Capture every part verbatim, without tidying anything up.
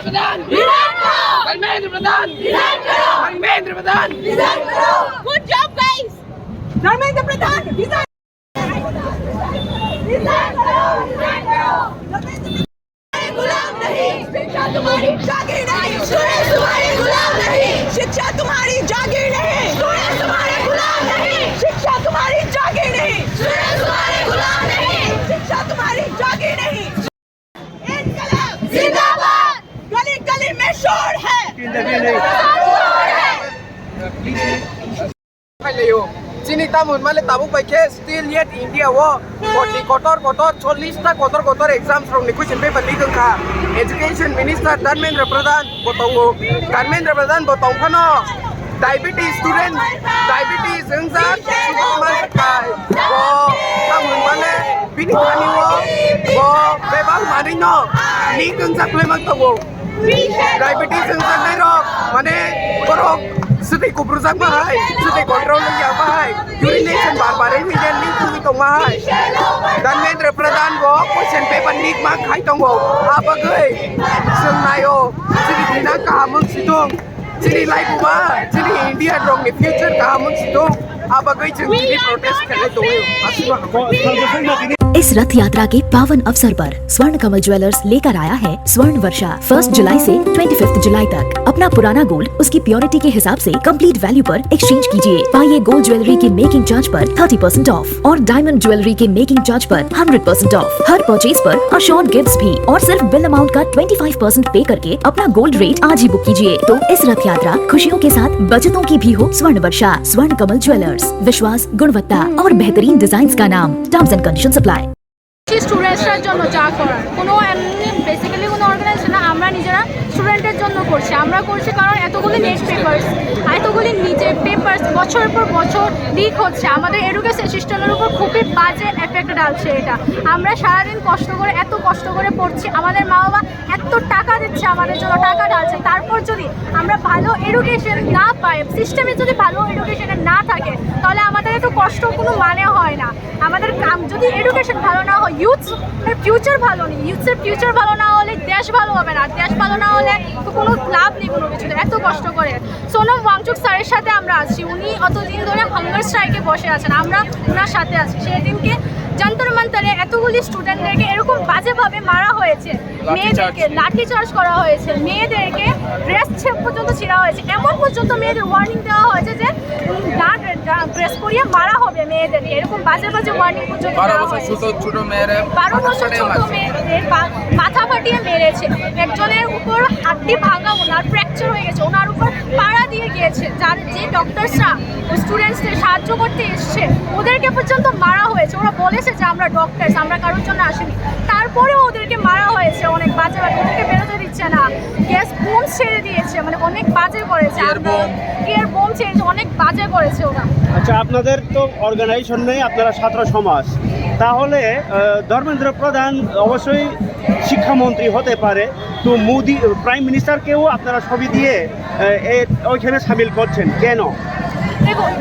प्रधान, resign करो। Dharmendra Pradhan, resign करो। Dharmendra Pradhan, resign करो। Good job guys. Dharmendra Pradhan, resign. Resign करो, रिजाइन करो। गुलाम नहीं, शिक्षा तुम्हारी जागीर नहीं। सुरेश तुम्हारी गुलाम नहीं, शिक्षा तुम्हारी जागीर नहीं। सुरेश तुम्हारी गुलाम नहीं, शिक्षा तुम्हारी जागीर नहीं। सुरेश तुम्हारी गुलाम नहीं, शिक्षा तुम्हारी जागीर नहीं। इनकलाब जिंदाबाद। गली गली में शोर है। शोर है। Phailaiyo. Chini tamo hinmale tabuk bai khe still yet India o koti kotor kotor chollish ta kotor kotor exams rok ni question paper leak wngkha. Education Minister Dharmendra Pradhan bo tongo. Dharmendra Pradhan bo tongphano diabetes student, diabetes wngjak, sukma kai. Bo tamo hinmale bini thani o bo bebak manwi no leak wngjak lemang tongo. Diabetes wngjaknai rok, mane, borok swtwi kuprujak bahai, swtwi control wngya bahai, urination bar bar wngwi jan ni thwi tong bahai. Dharmendra Pradhan bo question paper leak ma khai tongo. A bagwi chwng naio, chini thina kaham wng si thung, chini life ba, chini India rok ni future kaham wng si thung. A bagwi chwng tini protest khlai tongo. Aswk no. इस रथ यात्रा के पावन अवसर पर स्वर्ण कमल ज्वेलर्स लेकर आया है स्वर्ण वर्षा। फर्स्ट जुलाई से ट्वेंटी फिफ्थ जुलाई तक अपना पुराना गोल्ड उसकी प्योरिटी के हिसाब से कंप्लीट वैल्यू पर एक्सचेंज कीजिए। पाइए गोल्ड ज्वेलरी की मेकिंग चार्ज पर थर्टी परसेंट ऑफ और डायमंड ज्वेलरी के मेकिंग चार्ज पर हंड्रेड परसेंट ऑफ। हर परचेज पर अश्योर्ड गिफ्ट्स भी और सिर्फ बिल अमाउंट का ट्वेंटी फाइव परसेंट पे करके अपना गोल्ड रेट आज ही बुक कीजिए। तो इस रथ यात्रा खुशियों के साथ बचतों की भी हो। स्वर्ण वर्षा, स्वर्ण कमल ज्वेलर्स, विश्वास, गुणवत्ता और बेहतरीन डिजाइन का नाम। Terms and conditions apply। স্টুডেন্টসরার জন্য যা করার, কোনো এমনি বেসিক্যালি কোনো অর্গানাইজেশন না, আমরা নিজেরা স্টুডেন্টের জন্য করছি। আমরা করছি কারণ এতগুলি নেট পেপার্স, এতগুলি নিজে পেপার্স বছরের পর বছর লিক হচ্ছে। আমাদের এডুকেশন সিস্টেমের উপর খুবই বাজে এফেক্ট ডালছে এটা। আমরা সারাদিন কষ্ট করে, এত কষ্ট করে পড়ছি, আমাদের মা বাবা এত টাকা দিচ্ছে আমাদের জন্য, টাকা ঢালছে, তারপর যদি আমরা ভালো এডুকেশন না পাই, সিস্টেমে যদি ভালো এডুকেশন না থাকে, তাহলে আমাদের এত কষ্ট কোনো মানে হয় না। আমাদের কাম যদি এডুকেশন ভালো না হয়, ইউথ ফিউচার ভালো নেই, ইউথের ফিউচার ভালো না হলে দেশ ভালো হবে না, দেশ ভালো না হলে তো কোনো লাভ নেই কোনো কিছু। এত কষ্ট করে সোনম ওয়াংচুক স্যারের সাথে আমরা আছি, উনি অতদিন ধরে হাঙ্গার স্ট্রাইকে বসে আছেন, আমরা ওনার সাথে আছি। সেদিনকে যন্তর মন্তরে এতগুলি স্টুডেন্টদেরকে এরকম বাজেভাবে মারা হয়েছে, মেয়েদেরকে লাঠি চার্জ করা হয়েছে, মেয়েদেরকে ড্রেস পর্যন্ত ছিঁড়া হয়েছে, এমন পর্যন্ত মেয়েদের ওয়ার্নিং দেওয়া হয়েছে যে উম, না ড্রেস পরিয়ে মারা হবে মেয়েদেরকে, এরকম বাজে বাজে ওয়ার্নিং পর্যন্ত বারো দেওয়া বছর হয়েছে। ছোট ছোট মেয়েরা বারো বছর ছোট মেয়েদের পা- মাথা ফাটিয়ে মেরেছে। একজনের উপর হাড্ডি ভাঙা, ওনার ফ্র্যাকচার হয়ে গেছে, ওনার উপর পাড়া দিয়ে গিয়েছে। যার যে ডক্টরসরা স্টুডেন্টসদের সাহায্য করতে এসছে, ওদেরকে পর্যন্ত মারা হয়েছে। ওরা বলেছে যে আমরা ডক্টরস, আমরা কারোর জন্য আসিনি। তারপরেও ওদেরকে মারা হয়েছে অনেক বাজে বাজে, ওদেরকে বেরোতে দিচ্ছে না, গ্যাস বোম ছেড়ে দিয়েছে, মানে অনেক বাজে করেছে। টিয়ার বোম। টিয়ার বোম ছেড়েছে, অনেক বাজে করেছে ওরা। আচ্ছা, আপনাদের তো অর্গানাইজেশন নেই, আপনারা ছাত্র সমাজ, তাহলে আহ, ধর্মেন্দ্র প্রধান অবশ্যই শিক্ষামন্ত্রী হতে পারে, তো মোদি প্রাইম মিনিস্টারকেও আপনারা ছবি দিয়ে আহ, এ- ওইখানে সামিল করছেন কেন? দেখুন,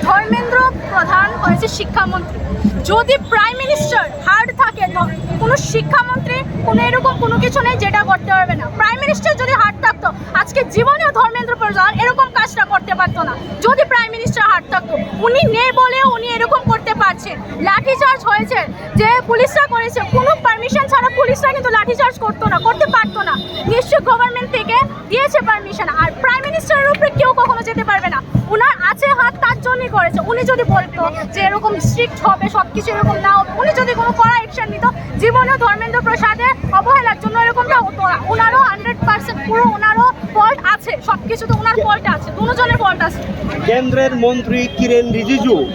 ধর্মেন্দ্র প্রধান হয়েছে শিক্ষামন্ত্রী। যদি প্রাইম মিনিস্টার হার্ট থাকে, তো কোনো শিক্ষামন্ত্রী কোনো এরকম কোনো কিছু নেই যেটা করতে পারবে না। প্রাইম মিনিস্টার যদি হার্ট থাকতো, আজকে জীবনেও ধর্মেন্দ্র প্রধান এরকম কাজটা করতে পারতো না। যদি প্রাইম মিনিস্টার হার্ট থাকতো, উনি নেই বলেও উনি এরকম করতে পারছেন। লাঠি চার্জ হয়েছে, যে পুলিশরা করেছে, কোনো পারমিশন ছাড়া পুলিশরা কিন্তু লাঠি চার্জ করতো না, করতে পারতো না। নিশ্চয় গভর্নমেন্ট থেকে দিয়েছে পারমিশন। আর প্রাইম মিনিস্টারের উপরে কেউ কখনো যেতে পারবে না। ওনার আছে হাত, তার জন্যই করেছে। উনি যদি বলতো যে এরকম স্ট্রিক্ট হবে, সব কিছু এরকম না হবে, উনি যদি কোনো কড়া অ্যাকশন নিত, জীবনেও ধর্মেন্দ্র প্রসাদের অবহেলার জন্য এরকমটা হতো না। ওনারও হান্ড্রেড পার্সেন্ট পুরো ওনারও ফল্ট আছে, সব কিছু তো ওনার ফল্ট আছে, দুজনের ফল্ট আছে। কেন্দ্রের মন্ত্রী কিরেন রিজিজু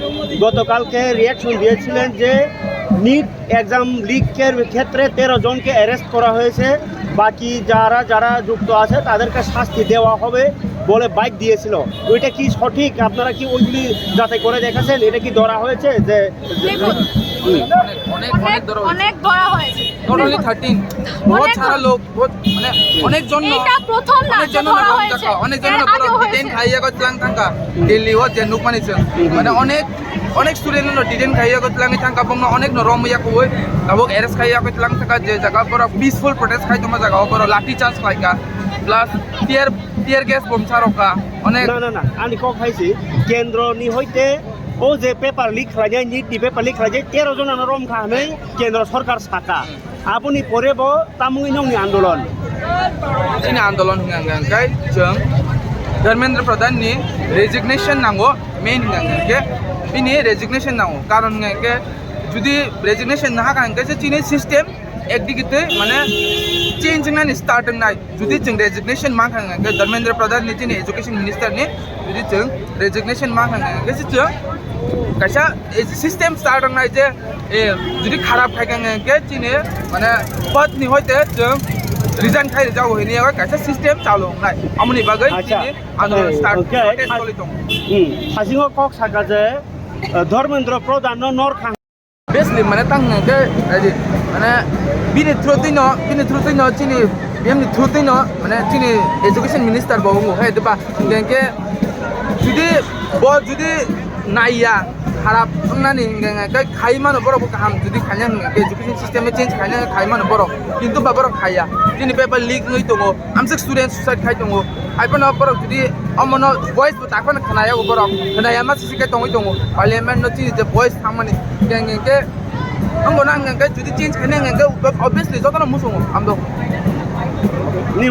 গতকালকে রিয়াকশন দিয়েছিলেন যে নিট এক্সাম লিকের ক্ষেত্রে তেরো জনকে অ্যারেস্ট করা হয়েছে, বাকি যারা যারা যুক্ত আছে তাদেরকে শাস্তি দেওয়া হবে বলে বাইট দিয়েছিল। ওইটা কি সঠিক? আপনারা কি ওইগুলি যাচাই করে দেখেছেন? এটা কি ধরা হয়েছে যে দেখুন, অনেক, অনেক, অনেক ধরা হয়েছে। অনেক ধরা হয়েছে। Not only thirteen, বহুত অনেক সারা ধরা। লোক, বহুত, মানে, অনেক জন, এটা প্রথম না, অনেক জন ধরা হয়েছে। অনেক জন এর আগেও ডিটেইন হয়েছে। খাইয়া কই tlang thangka। দিল্লি ও যে নুকমানি চং। মানে, অনেক, অনেক স্টুডেন্ট নো ডিটেইন খাইয়া কই tlang thangka, বংনো অনেক নরম ইয়া কই। তাবক অ্যারেস্ট খাইয়া কই tlang thangka, যে জায়গা পর পিসফুল প্রোটেস্ট খাই তোমার জায়গা পর লাঠি চার্জ খাইকা। প্লাস টিয়ার, টিয়ার গ্যাস বোম ছাড়কা। অনেক না, না, না, ani kok hai si, kendro ni hoite o je paper leak khlainai, NEET ni paper leak khlainai, tero jona no rom kha hwnwi kendro sorkar saka. Aboni pore bo tamungwi nongni andolon. Chini andolon hwnka hwnka hwnkhe chwng Dharmendra Pradhan ni resignation nango, main hwnka hwnka hwnkhe bini resignation nango. Karon hwnka hwnkhe judi resignation nahaka hwnkhe se chini system ekdigi twi mane change wngnani start wngnai. Judi chwng resignation mankha hwnka hwnkhe Dharmendra Pradhan ni chini education minister ni judi chwng resignation mankha hwnka hwnkhe se chwng kaisa system start wngnai je Eh, jodi kharap khai khe, khe chini, mane, pod ni hoite chwng resign khai rijak hwnwi kaisa system chalu wngnai. Amoni bagwi Acha. Chini andolon start, okay, protest choli tongo. Hmm. Hasingo kok saka je, eh, Dharmendra Pradhan no nor khang. Obviously, mane, tang hwnka hwnkhe, eh, mane, bini through twi no, bini through twi no chini, B M ni through twi no, mane, chini education minister bo wngo, hai, diba? Hwnkhe, jodi bo jodi naiya, kharap wngnani hwnkhe khai mano borok bo kaham, jodi khaina hwnkhe education system change khaina khai mano borok, kintu ba borok khaiya. Chini paper leak wngwi tongo, amswk student suicide khai tongo, hai phano borok jodi omono voice bo ta phano khwnaya borok, khwnaya ma sisi khe tongwi tongo, parliament no chini je voice thangmani hwnkhe hwnkhe, wngbo na hwnkhe jodi change khaina hwnkhe obviously jotono muchungo amdo. Ni